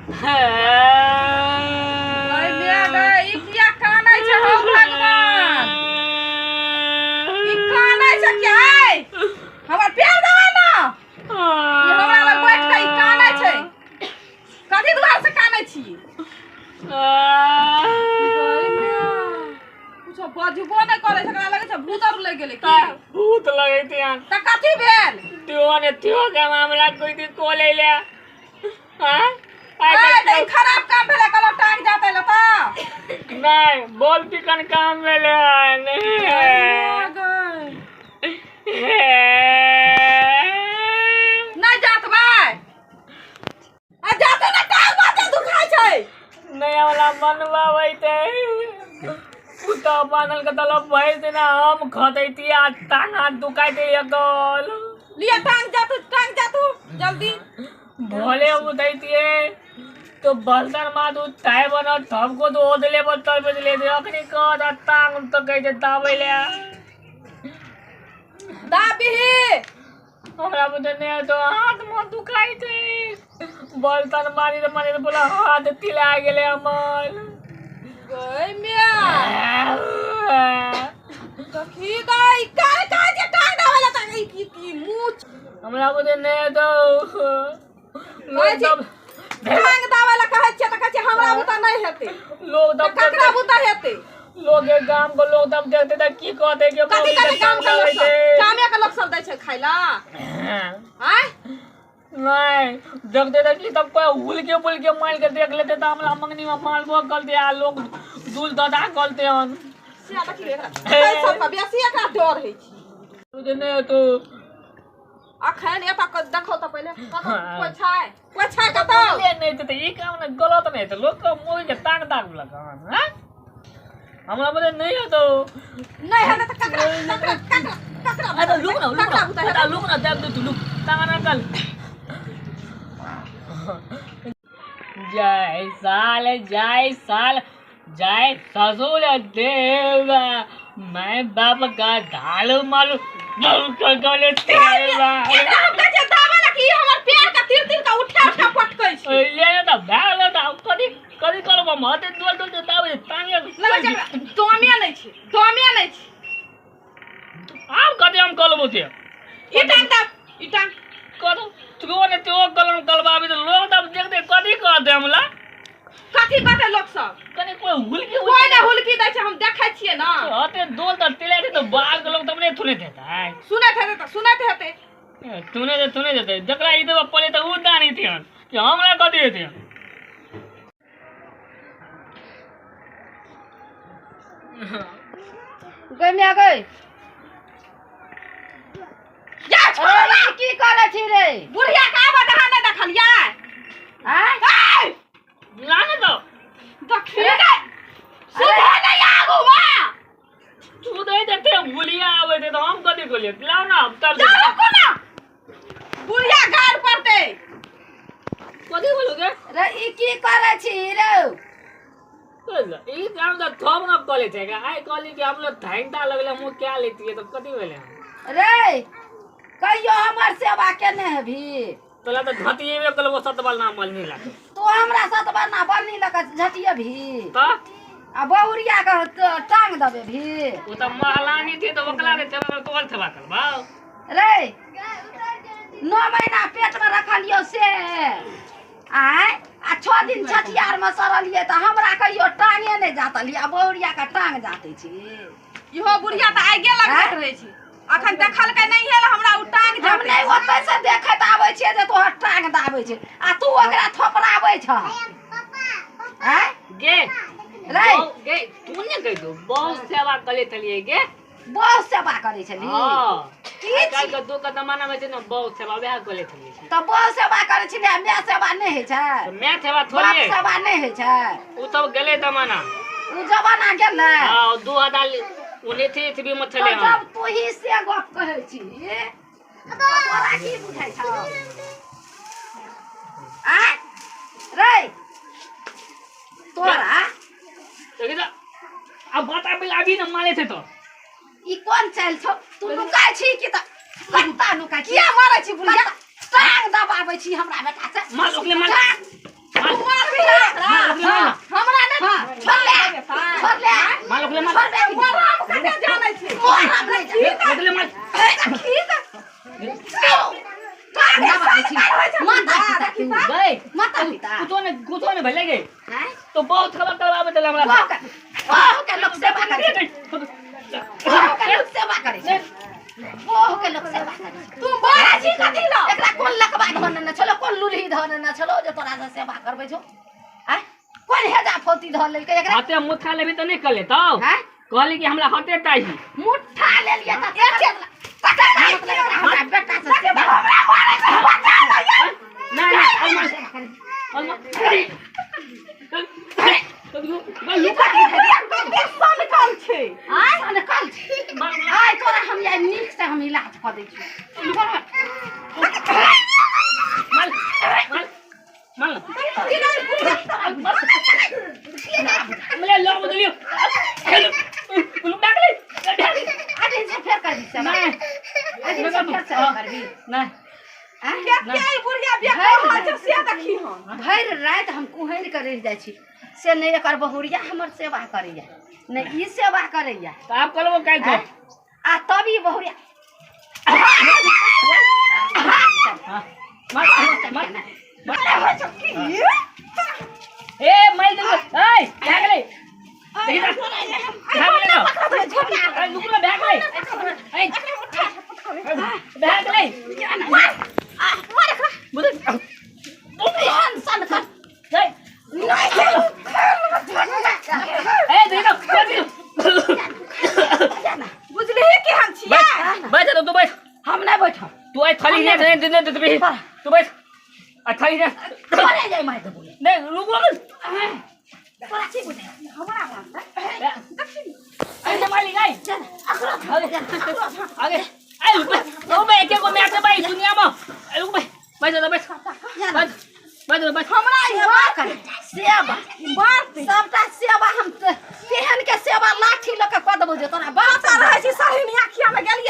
गई मिया गई, ई किया कानै छै हौ भगवान? ई कानै छै किया? है हमर प्यार देबै ना। ई हमरा लग बैठ के ई कानै छै। कथी दुआरे से कानै छी? गई मिया, कुछो बजबो नहि करै छै। एकरा लगै छै भूत आर लागि गेलै की? भूत लगैते हन। तऽ कथी भेल? त्यो ने त्यो के मामला कोई दिन को ले ले। हाँ? ए, तऽ ई खराब काम भेलै। कहलहुँ टांग जाते ल तऽ नहीं, बोल चिकन काम भेलै हन। गई, नहि जात भाई आ जाते ना। टांग बाते दुखाइ छै। नया वाला बनवाबै पुतह बान्हल के तलब भरि दिना हम खतैती आ टांग हाथ दुखाइते एकल। लिया, टांग जा तू, टांग जा तू जल्दी। भले उठैतिए तो बर्तन मादू ताय बन थपको तो ओदले बत्तर बजले दे। अखनी कह टांग तो कहै छै दाबै ले। दाबीही। हमरा बुझे नहि तो हाथ में दुखाइ छै। बर्तन मारी तऽ मारी बोला हाथ तिला गेलै हमर। गई मिया, देखी गई, काय काय जे टांग दाबै ला तऽ ई की मुँह। हमरा बुझे नहि तो कहै छी, टांग दाबै ला कहै छियै तऽ कहै छै हमरा बुता नहि हेतै। लोग तऽ तब ककरा बुता हेतै? लोग के गाम के लोग तब देखते तऽ की कहते कि कथी मौगी कथी? के गाम टांग के लोक दाबै सब छै। गामे के लोक सब दै छै खाय ला? आँय? नहीं, देखते तऽ की तब कोई हुलके पुलके मार के देख लेते तऽ हमरा मंगनी में मारबो करते आ लोग दूल ददा करते हन। से देखी, एकरा एहि सबके बेसी एकरा डर होइ छै। तुझे नहीं तो अखन एतऽ देखो तऽ पहिले कतौ कोइ छै? कोइ छै कतौ? ले, नहीं तो ई काम ने गलत नहीं तो लोग के मोगी के टांग दाग लगा हैं। हमरा बोले नहीं हो तो नहि हेतै तऽ ककरा ककरा ककरा ककरा? अरे लुक ना, लुक ककरा ना। बुता अरे हेतै? लुक ना, देख दे तू लुक टांग ना कल। जय साल, जय साल, जय ससुर देव। मैं बाप का धालू मालू गले देवा। एकरा हम कहै छियै दाबै ला कि ई हमर पैर के तिर तिर के उठा उठा पटकै छै। ले त भए गेल त कथी कथी करब हम? हते डोल डोल दाबै टांगे। लगै छै एकरा दमे नहि छै, दमे नहि छै। आब कथी हम करबो ते? ई टांग दाब, ई टांग। करू तो ने तो कलम कलबाबी तऽ लोग तब देखते कथी कहते हमरा? कथी कहतै लोक सब? कनि कोई हुलकी। कोइ नहि हुलकी दै छै, हम देखै छियै ने। हते डोल तऽ तिले छै तऽ बाल के लोग तब नहि सुनैत हेतै। सुनैत हेतै तऽ सुनैत हेतै। सुने तऽ सुनैत हेतै। जकरा ई देबऽ पड़े तऽ उ दानी थियन कि हमरा कथी हेतै? गई मिया गई। जा, छोड़ ना। की करै छी रे? बुढ़िया के आबऽ दहा, नहि देखलियै? आँय? ऐ, ला ने तो देखी गई, सुधे नहि आगू बा। तू दै देते भुलिया आबै छै तऽ हम कथी कहलियै? लाउ ना हम तब। जा, रुकू ना, बुढ़िया गाड़ पड़तै। कथी बोलू गे? रे, ई की करै छी रे? ई काम तऽ थम न कले छै। आइ कहली कि हम लोग धाइनता लगले हम क्या लेतियै तऽ कथी भेलै? रे, कहियो हमर सेवा केने हेबी? तोला तऽ घटिएबे कलबो सतबल नाम मलनी लागे। तू हमरा सतबरना बन्नी लऽ कऽ झटियेबही? तऽ आ बहुरिया के टांग देबे भी? ओ तऽ महलानी थी तऽ ओकरा रे सेवा तोहर सेवा करबौ। रे, 9 महीना पेट में रखलियौ से आँय, आ 6 दिन छठियार में सड़लियै तऽ हमरा कहियो टांगे नहि जातलियै, आ बहुरिया के टांग जाते छी? इहो बुढ़िया तऽ आगे लगबैत रहै छै। अखन देखलकै नहि हेल हमरा ओ टांग हम जाते। नहि ओतै से देखैत आबै छियै जे तोहर टांग दाबै छै आ तू ओकरा थोपराबै छह, आँय? गे। रे। गे, तू ने कहि दू, बहुत सेवा करे छलियै गे। बहुत सेवा करै छली? हँ। की? आइ काल्हि के दो के जमाना में छै ने, बहुत सेवा वएह करे छलियै। तऽ बहुत सेवा करै छली आ माय सेवा नहि होइ छै? तऽ माय सेवा बाप थोड़े सेवा नहि होइ छै? ओ तब गेलै जमाना। ओ जमाना गेलै। हँ, 2019 ईस्वी में छलै। तऽ हम जब तू ही से गप कहै छी तऽ तोरा की बुझाइ छौ, आँय रे, तोरा? देखी तऽ अब बता बिल अभी ने मारे छै तो ई कोन चालि छौ? तू नुकाइ छी कि तऽ कत्ता नुकाइ छी? किया मारै छी बुढ़िया? टांग दबाबै छी हमरा बेटा से? मार ओकरे, मार। टांग। मार। मार। माता पिता कुछो ने कुछो ने भेलै गे। हैं? तो बहुत खबर करवाबै छलै हमरा। बहु के लोक सेवा करै छै। बहु के लोक सेवा करै छै, बहु के लोक सेवा करै छै। तू बड़ा छी कथी ल? एकरा कोन लकबा धऽ नेने छलो, कोन लुल्ही धऽ नेने छलो जे तोरा से सेवा करबै छौ? आँय, कोन हेजा फौती धऽ लेलकै एकरा? हाथे मुठा लेबही तऽ नहि कहले तब। आँय? कहली कि हमरा हाथे चाही। मुठ्ठा लेलियै तऽ मतलब एकरा हमरा बेटा से सेवा हमरा मारे के बचा ल ये। नहीं नहीं, अलमा अलमा। ई कथी बुढ़िया कते सनकल छै? आँय, सनकल छै। आइ तोरा हम आइ नीक से हम इलाज कऽ दै छी। माल माल माल। की नहि बुढ़िया? मला लॉक बदलियो लुक डाकले। अरे से फेर करबी सेवा? नहीं। अरे से फेर सेवा करबी? नहीं। आँय? के ई बुढ़िया बियाह कऽ रहल छै से देखी हम। भरि राति हम कुहरि कऽ रहि जाइ छी, से नहि एकर बहुरिया हमर सेवा करैया, नहि ई सेवा करैया। तो आप कल वो काल आँय? आ तब ई बहुरिया मार मार। अरे होइ छौ की? ए मार दे, ए क्या करे? देखी ता भाग ले ना। ए रुक ना, भाग ले। ए भाग ले। बुझ। केहन सनकल। ए नहि। ए देखी ता। बुझलिही केहन छियै? बैठ बैठ तू बैठ। हम नहि बैठब। तू आई थाली ने दे दे दे, तू बैठ आ थाली ने। तोरे जाय मारि देबो। नहीं, रुको। तोरा की बुझाइ हमरा मारतै? अरे माली गाई। आगे। आगे ए रुक बे, ओ बे एके को मैच भाई दुनिया में। ए रुक बे, बैठ जा बैठ बैठ बैठ बैठ। हमरा ई सेवा करे सेवा मारतै। सबटा सेवा हम तेहन के सेवा लाठी लऽ के कऽ देबौ जे तोरा